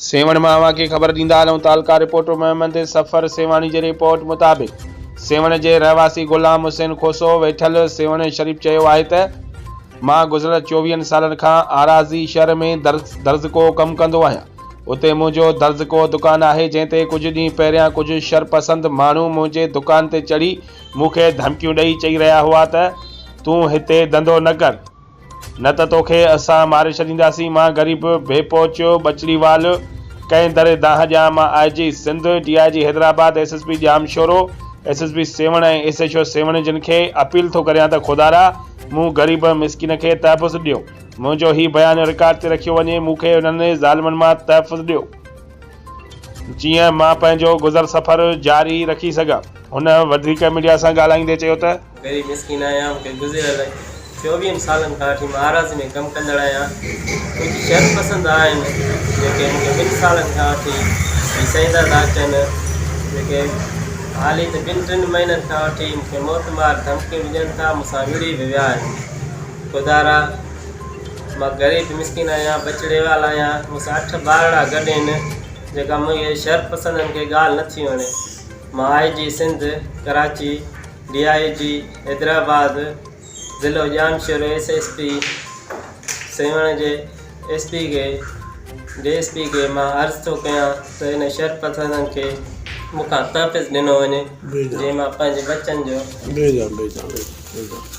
سيوهڻ مان اوهان کي خبر ڏيندا هلون تعلقه رپورٽر محمد صفر سيوهاڻي جي رپورٽ مطابق سيوهڻ جي رهواسي غلام حسين کوسو ويٺل سيوهڻ شريف چيو آهي ته مان گذريل چوويهن سالن کان آراضي شهر ۾ درزڪو ڪم ڪندو آهيان اتي منهنجو درزڪو دڪان آهي جنهن تي ڪجهه ڏينهن پهريان ڪجهه شرپسند ماڻهو منهنجي دڪان تي چڙهي مون کي ڌمڪيون ڏئي چئي رهيا هئا ته تون هتي ڌنڌو نه ڪر نه ته توکي اسان ماري ڇڏينداسين، مان غريب بي پهچ ٻچڙي وال ڪنهن در دانهن ڏيان، مان I G Sindh, D I G Hyderabad, S S P Jamshoro, S S P Sehwan ۽ S H O Sehwan جن کي اپيل ٿو ڪريان ته خدارا مون غريب مسڪين کي تحفظ ڏيو، منهنجو هي بيان رڪارڊ تي رکيو وڃي، مون کي انهن ظالمن مان تحفظ ڏيو. جيئن مان پنهنجو گذر سفر جاري رکي سگهان. هن وڌيڪ ميڊيا سان ڳالهائيندي چيو ته. غريب مسڪين آهيان مون کي گذريل چوويهن سالن کان وٺي مان آراضي ۾ ڪم ڪندڙ آهيان ڪجهه شر پسند آهن جيڪي مون کي ٻن سالن کان وٺي هيسائيندا ٿا اچن جيڪي حالي ته ٻن ٽن مهينن کان وٺي مون کي موت مار ڌمڪيون به ڏين ٿا مون سان وڙهي به ويا آهن خدارا مان غريب مسڪين آهيان ٻچڙي وال آهيان مون سان اٺ ٻارڙا گڏ آهن جيڪا منهنجي شر پسندن کي ڳالهه نٿي وڻي مان I G Sindh Karachi D I G Hyderabad ضلعو Jamshoro S S P Sehwan جي ايس پي کي ڊي ايس پي کي مان عرض ٿو ڪيان ته ان شر پسندن کي مون کان تحفظ ڏنو وڃي جي مان پنهنجي ٻچن جو بيجا بيجا بيجا.